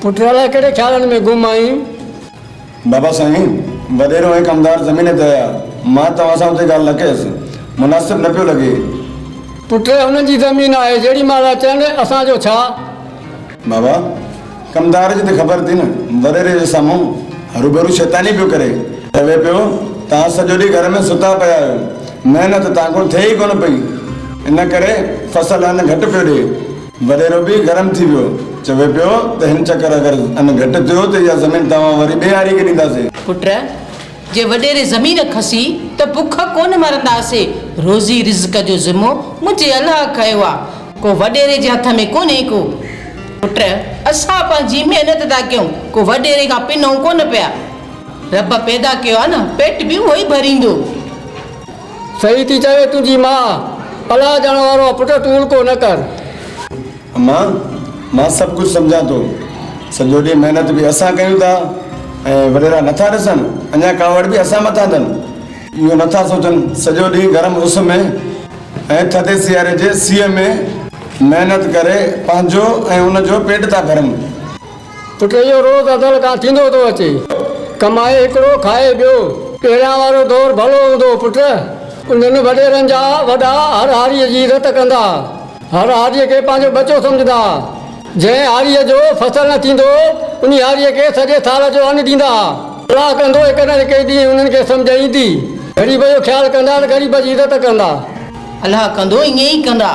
پٽ الائي ڪهڙي خيالن ۾ گم آهين؟ بابا سائين، وڏيرو ۽ ڪمدار زمين تي آيا، مان توهان سان اتي ڳالهه نه ڪيس، مناسب نه پيو لڳي. پٽ هنن جي زمين آهي، جهڙي مهل اچن، اسان جو ڇا؟ بابا، ڪمدار جي ته خبر ٿي نه، وڏيري جي سامهون هروڀرو شيطاني پيو ڪري. چوي پيو، توهان سڄو ڏينهن گهر ۾ ستا پيا آهيو، محنت توهان کان ٿئي ئي ڪونه پئي، ان ڪري فصل ان گهٽ پيو ڏئي. وڏيرو به گرم ٿي ويو، چوي پيو ته هن چڪر اگر ان گهٽ ٿيو ته اها زمين توهان وري ٻئي هاري کي ڏينداسين. پٽ، جي وڏيري زمين کسي ته بک ڪونه مرنداسين، روزي رزق جو ذمو منهنجي الله کنيو آ، ڪو وڏيري جي هٿ ۾ ڪونهي ڪو. پٽ، اسان پنهنجي محنت ٿا ڪيون، ڪو وڏيري کان پنئون ڪونه پيا. رب پيدا ڪيو آ نه، پيٽ به اهو ئي ڀريندو. صحيح ٿي چوي تنهنجي ماء. الله ڄاڻڻ وارو آ پٽ تون الڪو نه ڪر. امان مان سڀ ڪجهه سمجهان ٿو. سڄو ڏينهن محنت به اسان ڪيون ٿا ۽ وڏيرا نٿا ڏسن اڃا ڪاوڙ به اسان مٿان اٿن. اهو نٿا سوچن سڄو ڏينهن گرم اس ۾ ۽ ٿڌي سياري جي سيء ۾ محنت ڪري پنهنجو ۽ ان جو پيٽ ٿا ڀرن. پٽ اهو روز ازل کان ٿيندو ٿو اچي. ڪمائي هڪڙو کائي ٻيو. پهريان وارو دور ڀلو هوندو هو پٽ. انهن وڏيرن جا وڏا هر هاريء جي عزت ڪندا ها. هر هاريء کي پنهنجو ٻچو سمجهندا ها. جنهن هاريء جو فصل نه ٿيندو هو، انهي هاريء کي سڄي سال جو ان ڏيندا ها. الله ڪندو هڪ نه هڪ ڏينهن انهن کي سمجهه ايندي. غريب جو خيال ڪندا ته غريب جي عزت ڪندا. الله ڪندو ائين ئي ڪندا.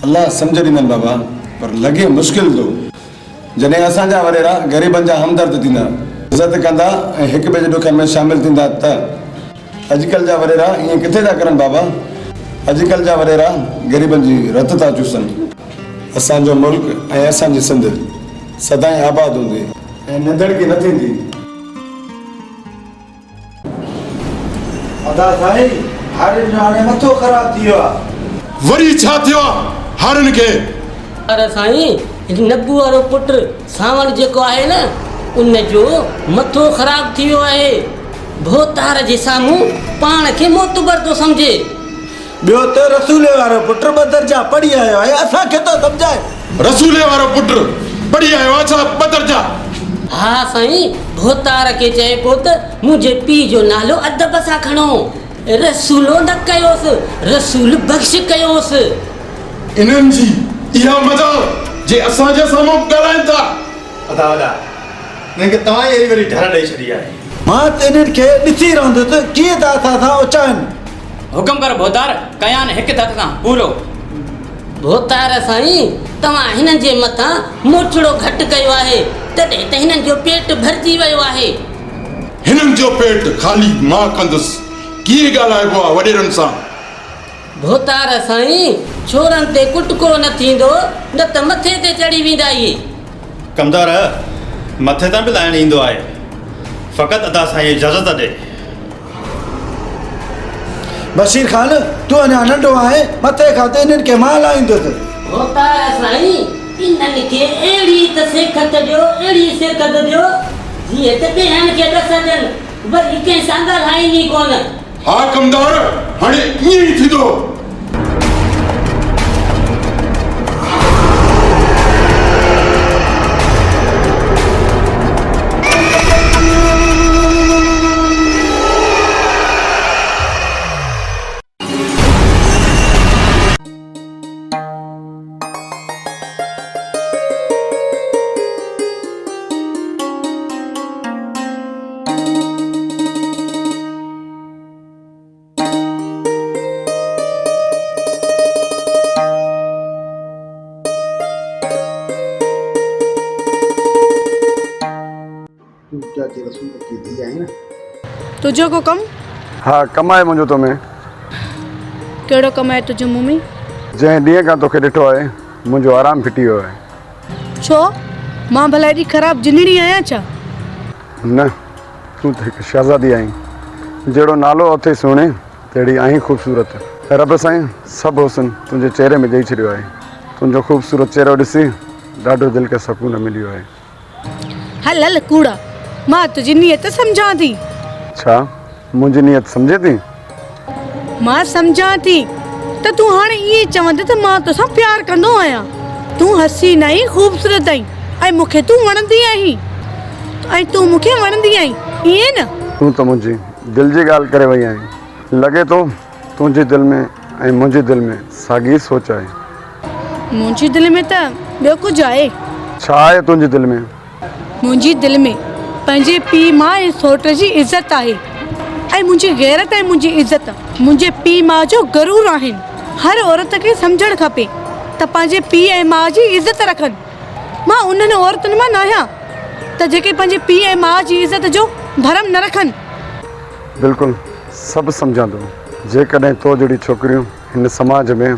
الله سمجهه ڏيندن بابا پر لڳي مشڪل ٿو. جڏهن اسان جا وڏيرا غريبن جا همدرد ٿيندا، عزت ڪندا ۽ هڪ ٻئي جي ڏکن ۾ شامل ٿيندا ته اڄڪلهه جا وڏيرا ائين ڪٿي ٿا ڪرن بابا، اڄڪلهه جا وڏيرا غريبن جي رت ٿا چوسن. اسان جو ملڪ ۽ اسان جي سنڌ سدائين آباد هوندي ۽ نڌڻڪي نه ٿيندي. ادا سائين هارين جو هاڻي مٿو خراب ٿي ويو آ. وري ڇا ٿيو آ هارين کي. پر سائين نبو وارو پٽ سانوڻ جيڪو آهي نه ان جو مٿو خراب ٿي ويو آهي. ڀوتار جي سامهون پاڻ کي معتبر ٿو سمجهي. ٻيو ته رسولي وارو پٽ ٻه درجا پڙهي آيو آهي، اسان کي ٿو سمجهائي. رسولي وارو پٽ پڙهي آيو آهي ڇا ٻه درجا؟ ها سائين، ڀوتار کي چئبو ته منهنجي پيء جو نالو ادب سان کڻو. رسولو نه ڪيوس، رسول بخش ڪيوس. انهن جي اها مجال جي اسان جي سامهون به ڳالهائين ٿا. ادا وڏا، انهن کي توهان ئي اهڙي وڏي ڍر ڏئي ڇڏي آهي. مان ته انهن کي ڏسي رهندس ڪيئن ٿا اسان سان اچائن. حڪم ڪر ڀوتار، ڪيان هڪ ڌڪ سان پورو. ڀوتار سائين، توهان هنن جي مٿان موچڙو گهٽ ڪيو آهي، تڏهن ته هنن جو پيٽ ڀرجي ويو آهي. هنن جو پيٽ خالي مان ڪندس. ڪيئن ڳالهائبو آهي وڏيرن سان. ڀوتار سائين، ڇورن تي ڪٽڪو نه ٿيندو، نه ته مٿي تي چڙهي ويندا اهي. ڪمدار، مٿي تان به لاهڻ ايندو آهي. فقط ادا سائين اجازت ڏي. بشير خان، تون اڃا ننڍو آهين، مٿي کان ته انهن کي مان لاهيندس. ڀوتار سائين، انهن کي اهڙي ته سيکت ڏيو، اهڙي سيکت ڏيو، جيئن ته ٻين کي ڏس ڏين، وري ڪنهن سان ڳالهائين ئي ڪونه. ها ڪمدار، هاڻي ائين ئي ٿيندو. تون چاچي رسول جي ڌيء آهين نه؟ تنهنجو ڪو ڪم؟ ها ڪم آهي منهنجو تو ۾. ڪهڙو ڪم آهي تنهنجو مون ۾؟ جنهن ڏينهن کان توکي ڏٺو آهي منهنجو آرام ڦٽي ويو آهي. ڇو؟ مان ڀلا ايڏي خراب جنڙي آهيان ڇا؟ نه تون ته هڪ شهزادي آهين. جهڙو نالو اٿئي سهڻي تهڙي آهين خوبصورت. رب سائين سڀ حسن تنهنجي چهري ۾ ڏئي ڇڏيو آهي. تنهنجو خوبصورت چهرو ڏسي ڏاڍو دل کي سڪون مليو آهي. هل هل ڪوڙا، مان تنهنجي نيت سمجهان ٿي. ڇا منهنجي نيت سمجهين ٿي؟ مان سمجهان ٿي ته تون هاڻي ائين چوندين ته مان توسان پيار ڪندو آهيان. تون حسين آهين، خوبصورت آهين ۽ مون کي تون وڻندي آهين ۽ تون مون کي وڻندي آهين، ائين نه؟ تون ته منهنجي دل جي ڳالهه ڪري وئي آهين. لڳي ٿو تنهنجي دل ۾ ۽ منهنجي دل ۾ ساڳي سوچ آهي. منهنجي دل ۾ ته ٻيو ڪجهه آهي. ڇا آهي تنهنجي دل ۾؟ منهنجي دل ۾ پنهنجي پيء ماء ۽ سئوٽ جي عزت آهي ۽ منهنجي غيرت ۽ منهنجي عزت منهنجي پيء ماء جو غرور آهن. هر عورت کي سمجهڻ کپي ته پنهنجي پيء ۽ ماء جي عزت رکن. مان انهن عورتن مان ناهيان ته جيڪي پنهنجي پيء ۽ ماء جي عزت جو ڀرم نه رکن. بلڪل سڀ سمجهان ٿو. جيڪڏهن تو جهڙيون ڇوڪريون هن سماج ۾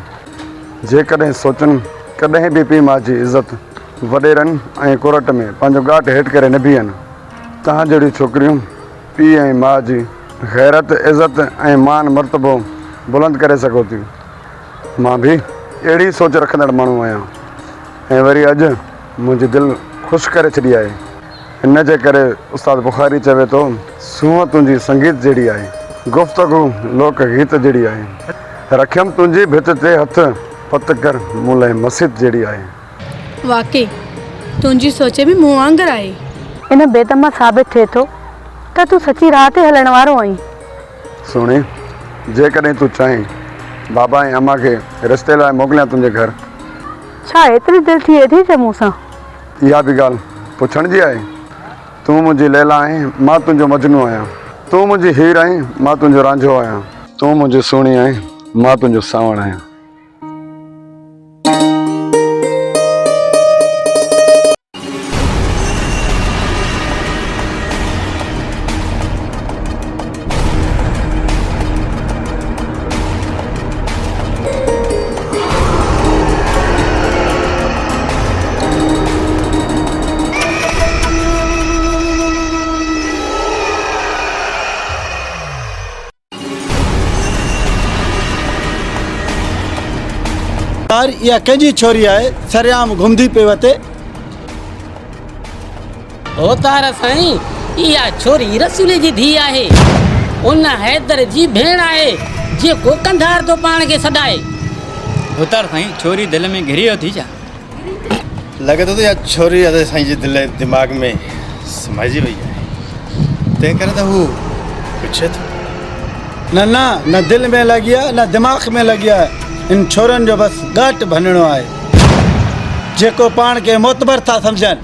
جيڪڏهن سوچن ڪڏهن به پيء ماء جي عزت وڏيرن ۽ ڪورٽ ۾ پنهنجو ڳاٽ هيٺ ڪري نه بيهن. توهان جهڙيون ڇوڪريون پيء ۽ ماء جي غيرت، عزت ۽ مان مرتبو بلند ڪري سگهو ٿيون. مان به اهڙي سوچ رکندڙ ماڻهو آهيان ۽ وري اڄ منهنجي دل خوش ڪري ڇڏي آهي. ان جي ڪري استاد بخاري چوي ٿو، سونهن تنهنجي سنگيت جهڙي آهي، گفتگو لوڪ گيت جهڙي آهي. رکيم تنهنجي ڀت تي هٿ، پت ڪر مون لئه مسيت جهڙي آهي. واقعي تنهنجي سوچ به مون وانگر آهي. ان بيت مان ثابت ٿئي ٿو ته تون سچي راهه تي هلڻ وارو آهين. سهڻي، جيڪڏهن تون چاهين، بابا ۽ امان کي رشتي لاء موڪليان تنهنجي گهر. ڇا ايتري دل ٿئي ٿي ڇا مون سان؟ اها به ڳالهه پڇڻ جي آهي؟ تون منهنجي ليلا آهين، مان تنهنجو مجنون آهيان. تون منهنجي هير آهين، مان تنهنجو رانجهو آهيان. تون منهنجي سهڻي آهين، مان تنهنجو سانوڻ آهيان. يار اها ڪنهن جي ڇوري آهي سرعام گهمندي پئي وتي. اوتار سائين اها ڇوري رسولي جي ڌيء آهي. ان حيدر جي ڀيڻ آهي جيڪو ڪنڌار ٿو پاڻ کي سڏائي. ڀوتار سائين ڇوري دل ۾ گهري اٿي ڇا؟ لڳي ٿو ته اها ڇوري ادي سائين جي دل ۽ دماغ ۾ سمائجي وئي آهي، تنهن ڪري ته هو پڇي ٿو. نه نه، نه دل ۾ لڳي آهي نه دماغ ۾ لڳي آهي، ان ڇورن جو بس ڳاٽ ڀڃڻو آهي، جيڪو پاڻ کي معتبر ٿا سمجهن.